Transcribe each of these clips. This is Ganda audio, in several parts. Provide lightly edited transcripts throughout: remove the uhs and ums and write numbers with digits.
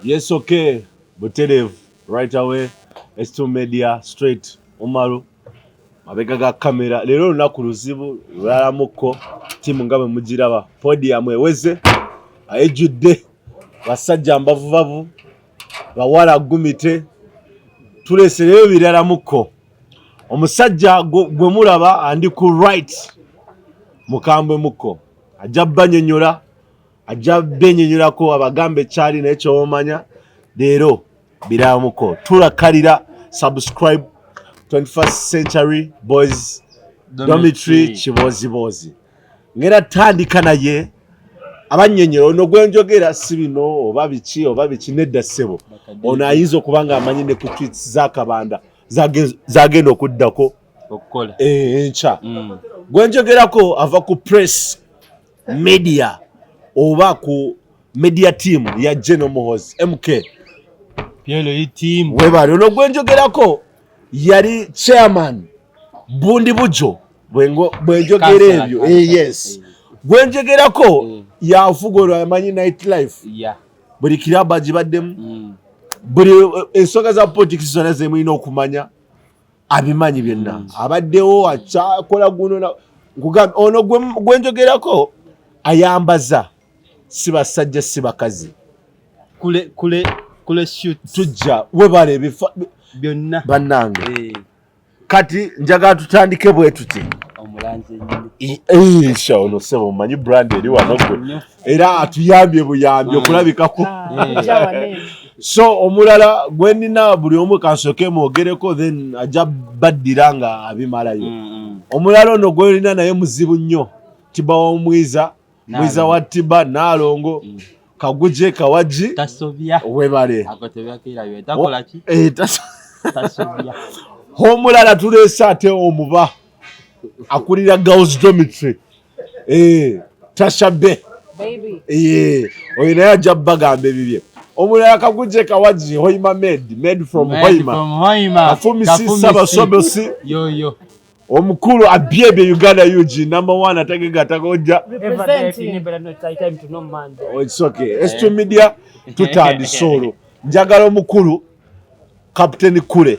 Yes, okay. Butereevu right away. S2 Media straight Umaru mabega ga kamera. Leero olunaku luzibu lulalamukko ttiimu nga bwe mugiraba podium eweze ejjudde basajja mbavubavu bawala gumite tuleesereyo biralamuko. Omusajja gwe mulaba andi ku right mukambwe mukko ajja banyonyola ajja benyonyolako abagambe ekyali naye kyomanya leero biramuko tulakalira subscribe 21st century boys dormitory kibozibozi ngera tandika naye abannyonnyola ono gwenjogera si bino oba biki oba biki nedda ssebo ono ayinza okuba nga amanyi ne ku tweets z'akabanda zagenda okuddako okukola enkya. Gwenjogerako ava ku press media oba ku media team ya General Muhoozi MK. PLE team. Webale. Ono gwenjogerako yali chairman Bundi Bujo bwenjogera Kansala, ebyo. kansala. Yes, gwenjogerako yafuga olwo amanyi night life, buli kiraba agibaddemu, buli ensonga za politics zonna zemulina okumanya abimanyi byonna, abaddewo akyakola guno nkugambye ono gwenjogerako ayambaza si basajja si bakazi. Kule kule kule shoot. Tujja webale ebifa byonna. Bannange, kati njagala tutandike bwe tuti. Omulanzi ennyini. Isha ono sebo omanyi brand eri wano gwe Nnyo. era atuyambye buyambi okulabikako. Eh. So omulala gwe nina buli omu kansooke mwogereko then ajja baddira nga abimalayo. Omulala ono gwolina naye muzibu nnyo, Tiba womwiza mwiza wa Tiba Naalongo Kaguje Kawaji. Tasobya. Webale. Ako tebyakirabye takola ki? Eh, Tasobya. Omulala tuleese ate omuba akulira girls dormitory, Tasha Be. Baby. Oyo naye ajja bagamba ebibye. Omulala Kaguje Kawaji Hoima made made from Made Hoima. from Hoima. Kafumisi. Kafumisi. Sabasobosi. Yo yo. Omukulu abyebye Uganda UG number one atagega atagonja. Representing. Oh, it's okay. S2 Media tutandise olwo njagala omukulu Captain Kule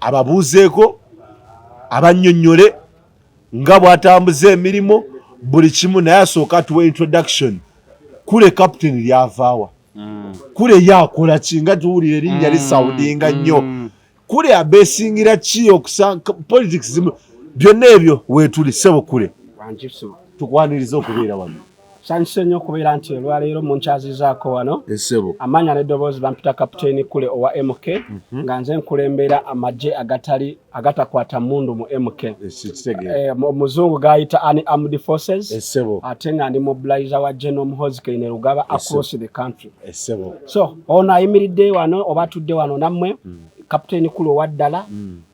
ababuuzeeko abannyonnyole nga bw'atambuza emirimu buli kimu naye asooka atuwa introduction. Kule Captain lyavaawa? Kule yakola ki nga tuwulira erinnya lisoundinga nnyo? Kule abeesingira ki okusanga politics byonna ebyo weetuli ssebo Kule. Wanjisu. Tukwaniriza okubeera wano. Sanyuse nnyo okubeera nti olwaleero munkyazizaako wano. Essebo. Amanya n'eddoboozi bampita Kapiteeni Kule owa MK, nga nze nkulembera amagye agatali agatakwata mundu mu MK. Ekitegeera. Omuzungu gayita Unarmed Forces. Essebo. Ate nga ndi mobilizer wa General Muhoozi Kainerugaba across the country. Essebo. So ono ayimiridde wano oba atudde wano nammwe Kapiteeni Kule owa ddala,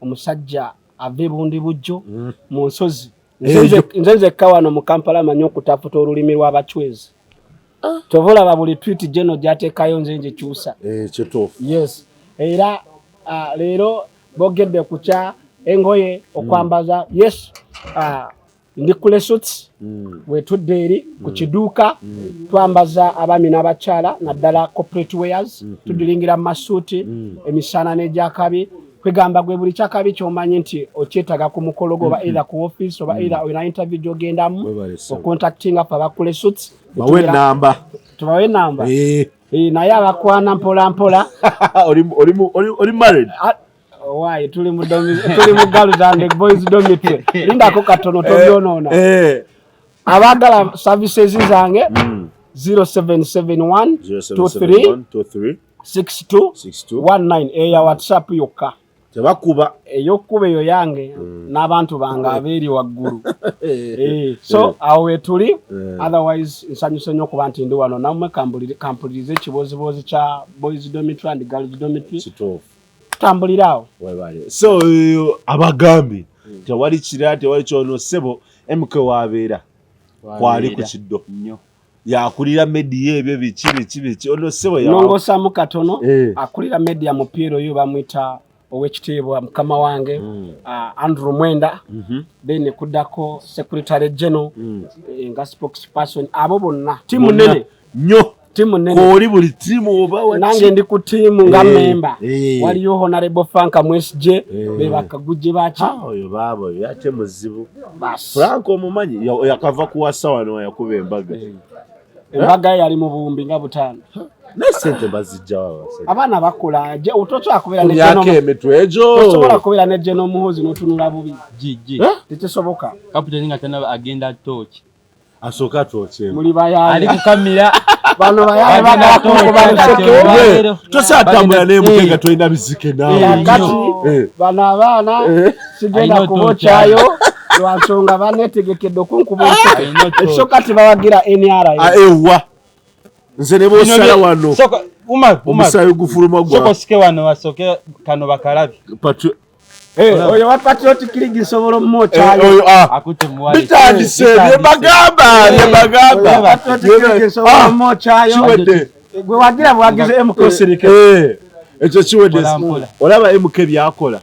omusajja ava ebundi bujjo mu nsozi. Nze nzekka wano mu Kampala amanyi okutaputa olulimi lw'abacwezi. Kyova olaba buli tweet geno gy'ateekayo nze ngikyusa. Kituufu. Yes, era leero boogedde ku kya engoye okwambaza. Yes, ndi Kule Suits. Wetudde eri ku kiduuka twambaza abaami n'abakyala naddala corporate wears, tudiringira mu masuuti emisana n'egyakabi kwegamba gwe buli kyakabi kyomanyi nti okyetaaga ku mukolo gwo oba either ku office oba either olina interview gy'ogendamu, Webale ssebo. ocontactinga fe aba Kule Suits. Bawe enamba. Tubawe enamba. Eh, naye abakwana mpola mpola. Oli married? Ah, why tuli mu girls and boys dormitory, lindako katono tobyonoona. Abaagala services zange, 0771 23 23 62 62 19, eya WhatsApp yokka. Tebakuba. Eyokkuba eyo yange n'abantu bange abeeri waggulu. So awo wetuli. Otherwise nsanyuse nnyo okuba nti ndi wano nammwe kampulirize ekibooziboozi kya boys dormitory and girls dormitory. Kituufu. Tutambulire awo. Webale. So abagambi tewali kirala tewali kyono ssebo MK wabeera kwali ku kiddo nnyo. Yakulira media ebyo biki biki biki ono ssebo nongosamu katono. Akulira media mupiira oyo bamwita owekitiibwa mukama wange Andrew Mwenda, then kuddako secretary general, nga spokesperson, abo bonna tiimu Bonna. nene. Nnyo. Tiimu nnene. Kooli buli tiimu oba waki? Nange ndi ku tiimu nga memba. Waliyo Honorable Frank Mwesigye, be bakagujje baki. Ah, oyo baaba oyo ate muzibu. Bas. Frank omumanyi yakava kuwasa wano yakuba embaga. Embaga ye yali mu buwumbi nga 5. Naye ssente bazijjawo abasajja. Abaana bakola, tosobola kubeera ne Myaka General- emitwe egyo. tosobola kubeera ne General Muhoozi n'otunula bubi. Gigi. Tekisoboka. Kapiteni nga tanaba agenda tooki. Asooka atwokyemu. Muli bayaaye. Ali kukamira. Bano bayaaye bagala kunkuba luseke. Tosaatambula n'emuke nga tolina bizike naawe. Kakati bano abaana sigenda Alina kubokyayo lwa nsonga baneetegekedde okunkuba oluseke. Alina tooki. Ekisooka tebawagira NRA. Ewa. Nze ne bw'osala wano. Soko, Umar, Umar. Omusaayi gufuluma gwa. Soko osike wano wasooke kano bakalabe. Oyo wa Patriotic League nsobola omumwokyayo. Oyo, Akutte muwale. Bitandise, bye bagamba, bye bagamba. Oyo wa Patriotic League nsobola omumwokyayo. Kiwedde. Gwe wagira bwagize MK osirike. Ekyo kiwedde. Mpola, mpola. Olaba MK byakola.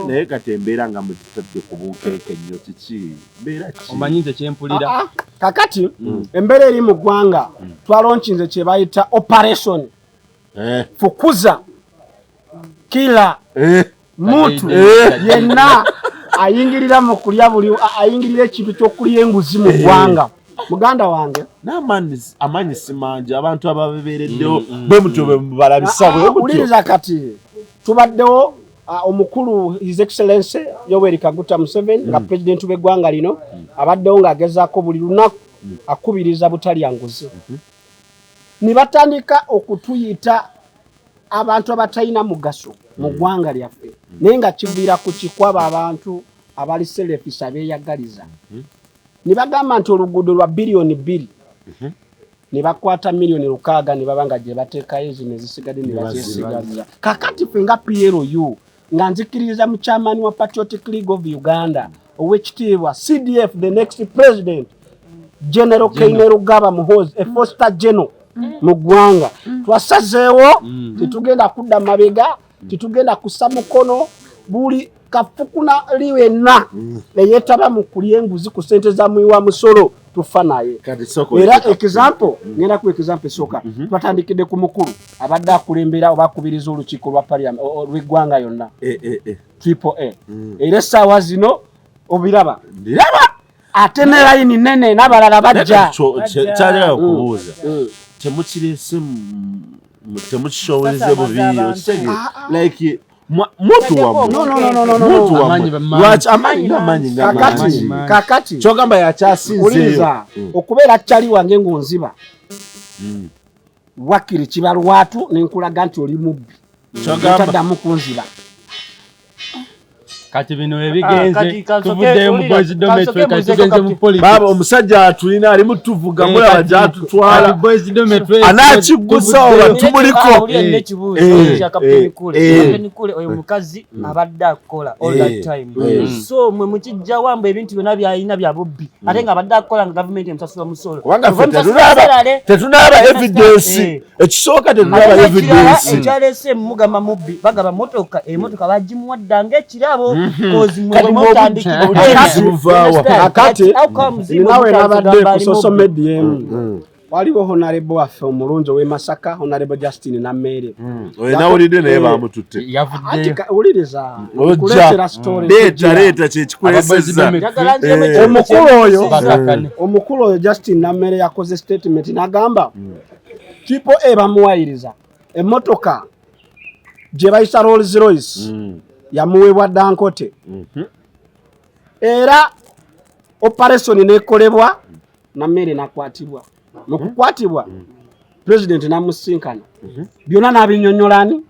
Naye kati embeera nga mutadde ku bunkenke nnyo kiki? Mbeera ki? Omanyi nze kye mpulira. Kakati embeera eri mu ggwanga twalonkinze kye bayita operation fukuza kila muntu yenna ayingirira mu kulya buli ayingirira ekintu ky'okulya enguzi mu ggwanga. Muganda wange N'amaanyi si mangi abantu ababeereddewo bwe mutyo bwe mubalabisa bwe mutyo. Wuliriza kati tubaddewo omukulu His Excellency Yoweri Kaguta Museveni nga pulezidenti w'eggwanga lino abaddewo ng'agezaako buli lunaku akubiriza butalya nguzi. Ne batandika okutuyita abantu abatalina mugaso mu ggwanga lyaffe naye nga kiviira ku kikwaba abantu abali selfish abeeyagaliza. Ne bagamba nti oluguudo lwa biliyoni 2 ne bakwata miliyoni 6 ne baba nga gye bateekayo zino ezisigadde ne bazeesigaza. Kakati ffe nga PLU nga nzikiririza mu chairman wa Patriotic League of Uganda ow'ekitiibwa CDF the next president General Kainerugaba Muhoozi a foster general mu ggwanga twasazeewo tetugenda kudda mabega tetugenda kussa mukono buli kafukuna liwenna eyeetaba mu kulya enguzi ku ssente za muwi wa musolo tufa naye. Era example ngenda ku example esooka twatandikidde ku mukulu abadde akulembera oba akubiriza olukiiko lwa parliament lw'eggwanga yonna Triple A. Era essaawa zino obiraba ate ne layini nnene n'abalala bajja. Kyagala okubuuza temukirese temukishoweze bubi like muntu wammwe. No. Lwaki amaanyi ng'amaanyi Kakati, kakati. Kyogamba yakyasinzeeyo. Wuliriza, okubeera kyali wange ng'onziba wakiri kiba lwatu ne nkulaga nti oli mubbi. Taddamu kunziba. Kati bino ebigenze tuvuddeyo mu boys dormitory kati tugenze mu politics. Baaba omusajja atulina ali mutuvuga mulaba gy'atutwala. Boys dormitory Anaakiggusa oba tumuliko. Ekibuuzo kya Captain Kule. Captain Kule oyo mukazi abadde akola all that time. So mwe mukijja wambo ebintu byonna by'alina bya bubbi. Ate nga abadde akola nga gavumenti emusasula musolo. Kubanga ffe tetunaaba evidence. Ekisooka tetunaaba evidence. Ekyaleese mugamba mubbi bagaba motoka emotoka bagimuwa dda ng'ekirabo. Kakati ninawe nabadde ku social media emu waliwo honorable waffe omulungi ow'e Masaka Honorable Justin Namere. Oyo nawulidde naye bamututte. Wuliriza nkuleetera story. Leeta kyekikulesezza. Omukulu oyo Justin Namere yakoze statement n'agamba Triple A bamuwayiriza emmotoka gye bayisa Rolls Royce yamuweebwa Dangote. Era operation nekolebwa Namere nakwatibwa. Mu kukwatibwa president namusinkana byonna n'abinyonnyola ani?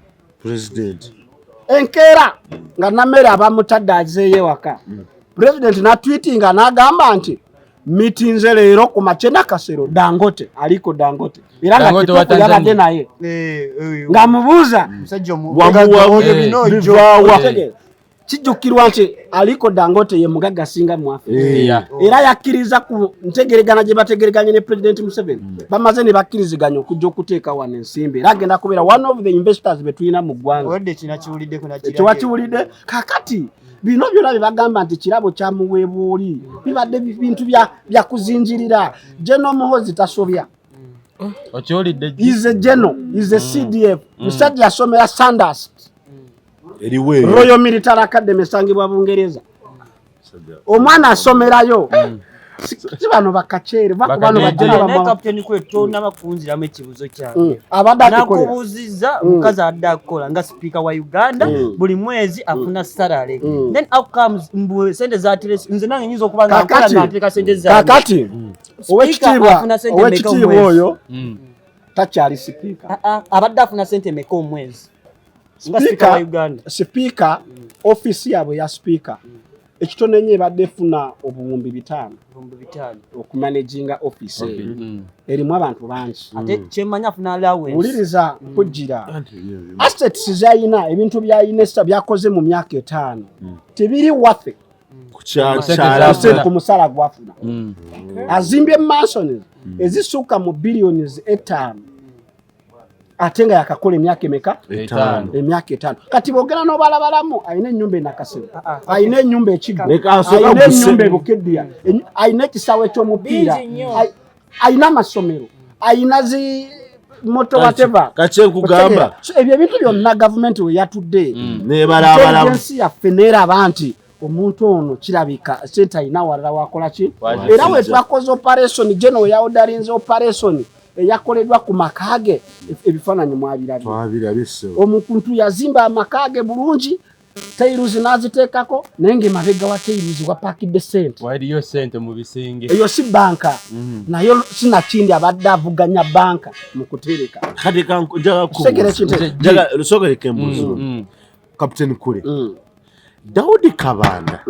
President. Enkeera nga Namere abamutadde azeeyo ewaka. President n'atweetinga n'agamba nti mitinze leero ku makye Kasero Dangote aliko Dangote era nga kituufu yabadde naye ng'amubuuza kijjukirwa nti aliko Dangote ye mugagga asinga mu Afrika era yakkiriza ku ntegeregana gye bategereganye ne President Museveni bamaze ne bakkiriziganya okujja okuteeka wano ensimbi era agenda kubeera one of the investors be tulina mu ggwanga. Tewakiwulidde kakati bino byonna bye bagamba nti kirabo kyamuweebwa oli bibadde bintu bya kuzinjirira. General Muhoozi tasobya. Okyolidde. Is a general, is a CDF. Musajja yasomera Sandhurst, Eriwe. Royal Military Academy esangibwa Bungereza. Omwana asomerayo. Si bano bakaceere, va ku bano. Bakajeje. Bajjana. Naye Kapiteni Kwe, tonaba kunziramu ekibuzo kyange. Abadde akikolera. Nakubuuzizza, omukazi adde akukola nga sipiika wa Uganda, buli mwezi afuna salary, then outcomes mbu sente zaterese. Nze nange nyinza okuba nga nkola Kakati- nga ntereka sente zange. Kakati Speaker owekitiibwa, afuna sente mmeka owekitiibwa omwezi? oyo takyali sipiika. Ah, ah, abadde afuna sente meka omwezi nga sipiika wa Uganda? Sipiika, ofiisi yaabwe ya sipiika ekitono ennyo ebadde efuna 5000 5,000. Okumanaginga ofiisi eyo erimu abantu bangi. Ate kyemmanyi afuna allowance. Wuliriza, kujjira assets z'ayina, ebintu by'ayina essa byakoze mu myaka 5 tebiri waffe Kukyala. ku musala gwafuna. Azimbye mansions ezisukka mu billions 5, ate nga yakakola emyaka emeka? 5. Emyaka 5. Kati bwogera n'obalabalamu, alina ennyumba enakasero, Ah, ah. alina ennyumba ekiggo, Leka asooka alina guse. ennyumba ebukeddiya, alina ekisaawe ky'omupiira, Bingi nnyo. Alina amasomero, alina zi moto, whatever. Kakye nkugamba. So, ebyo ebintu byonna gavumenti we yatudde, Nebalabalamu. intelligence yaffe neeraba nti omuntu ono kirabika sente alina walala wakola ki. Wazi. Era we twakoze operation, geno yaodalinze operation eyakoleddwa ku maka ge, ebifaananyi mwabirabye. Twabirabye ssebo. Omuntu yazimba amaka ge bulungi, tiles n'aziteekako, naye ng'emabega wa tiles wapakidde sente. Waliyo sente mu bisenge. Eyo si banka, naye sinakindi abadde avuganya banka mu kutereka. Kati njagala Kusekera kubuuza. ekintu. Njagala sogereka embuuzi. Captain Kule, Daudi Kabanda,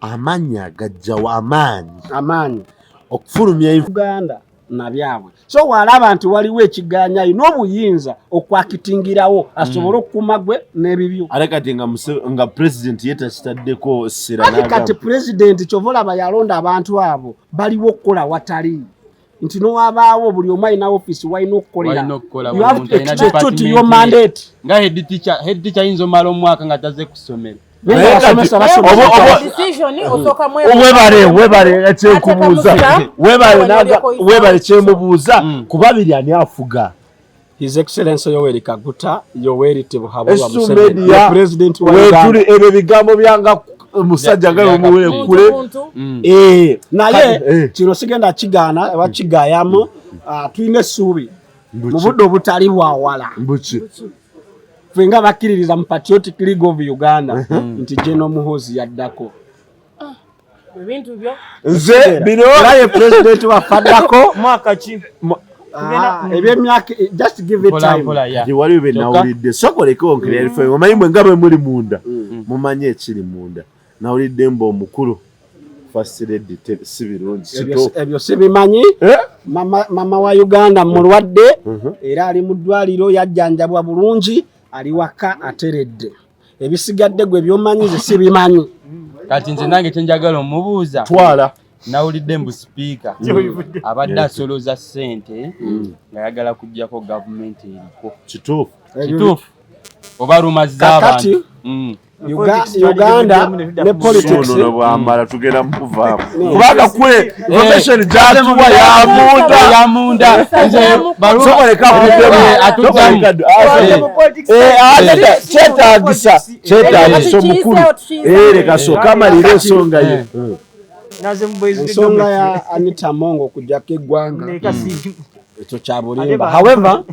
amannya agajjawo amaanyi Amaanyi okufulumya Uganda nabyabwe. So walaba nti waliwo ekiganya, alina obuyinza okwakitingirawo asobole okukuuma gwe n'ebibyo. Ate kati nga nga president ye takitaddeko ssira. Ati kati pulezidenti kyova olaba yalonda abantu abo baliwo okukola watali nti nowabaawo buli omu alina ofiisi walina okukolera. Walina okukola, You buli have muntu to alina execute department your ye. mandate. Nga head teacher, head teacher ayinza omala omwaka nga taze ku ssomero. Naye Naye abasomesa kati- basomesa. Decision osooka mwe- Webale, webale kyenkubuuza. Ateeka Webale. musa, Webale kyemubuuza kuba biri ani afuga? His Excellency Yoweri Kaguta Yoweri Tibuhaburwa Esu Museveni, Media, the president wa wetuli Uganda. Ebyo bigambo byanga musajja nga Bya- muwule Muntu, kule. muntu. Naye Kati, kino sigenda kigaana oba kigayamu. Tulina essuubi mu budde obutali bwawala, Mbuki? ffe nga bakkiririza mu Patriotic League of Uganda, nti General Muhoozi yaddako. Ebintu byo. Nze bino Era ye president waffe addako. Mwaka ki? Ebyemyaka, just give it Mpola time. mpola, ya. Kati waliwo bye nawulidde, sokoleko nkiralife. Omanyi mwe nga bwe muli munda mumanyi ekiri munda. Nawulidde mba omukulu First Lady si birungi. Ebyo sibimanyi. Eh? Mama wa Uganda mulwadde era ali mu ddwaliro, yajjanjabwa bulungi, ali waka ateredde. Ebisigadde gwe byomanyi, ze sibimanyi. Kati nze nange kyenjagala omubuuza, Twala. nawulidde mbu sipiika abadde asolooza ssente ng'ayagala kuggyako gavumenti eriko. Kituufu? Kituufu oba rumours Kakati, z'abantu? Uganda ne politics. Suno bwamala tugenda mukuvaamu kubanga kule information gyatuwa yamunda. Yamunda. Nze Sokoleka. Atuddamu. Kyetagisa, kyetagisa omukulu. Leka sooka amalire ensonga ye. Naze mu boys. Ensonga ya Anita Among okugjako eggwanga, Leka si ekyo kya bulimba. However,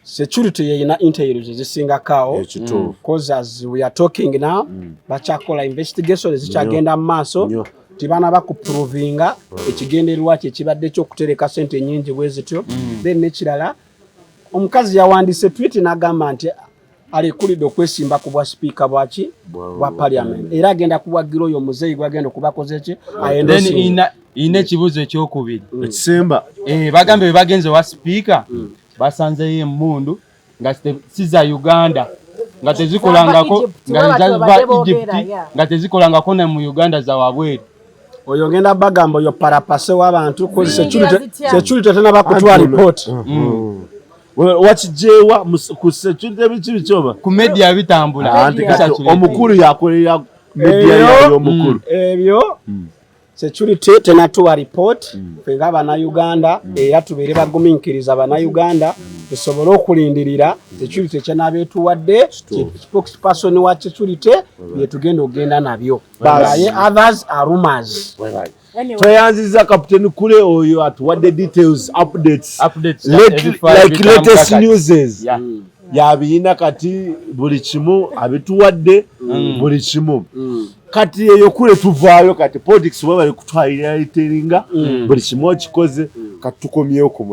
security yeyina intelligence ezisingako awo. Ekituufu. Cause as we are talking now, bakyakola investigation ezikyagenda mu maaso. Nnyo. Tibanaba kuprovinga ekigendererwa kye kibadde ekyokutereka sente nyingi bwe zityo. Then nekirala, omukazi yawandiise tweet n'agamba nti alekulidde okwesimba ku bwa sipiika bwaki bwa parliament, era agenda kuwagira oyo omuzeeyi gwagenda okubakoze ki. Then ina ekibuuzo ekyokubiri. Ekisemba. Bagambye bwe bagenze wa sipiika basanzeyo emmundu nga si za Uganda, nga tezikolangako. Egypt, Nga bwe batyo zava badde boogera, Egypt, yeah. nga tezikolangako ne mu Uganda, za wabweru. Oyo ngenda bagamba oyo parapase w'abantu cause Ziyingira security zitya? security tenaba kutuwa report. Wakijewa ku security biki bikyoba? Ku media bitambula. Anti kati Bisatule. omukulu yakolera media Eyo. yayo omukulu. Ebyo Security tenatuwa report. Ffe nga Bannayuganda era tubeere bagumiikiriza, Bannayuganda, tusobole okulindirira security kyenaaba etuwadde. Spokesperson wa security byetugenda okugenda nabyo, naye others are rumors. Anyway, Tweyanziza Captain Kule oyo atuwadde details, updates, Updates, like latest newses. Yabiyina kati buli kimu abituwadde, buli kimu. Kati eyo kule tuvaayo. Kati politics bwe bali kutwalira literinga buli kimu okikoze. Kati tukomyewo ku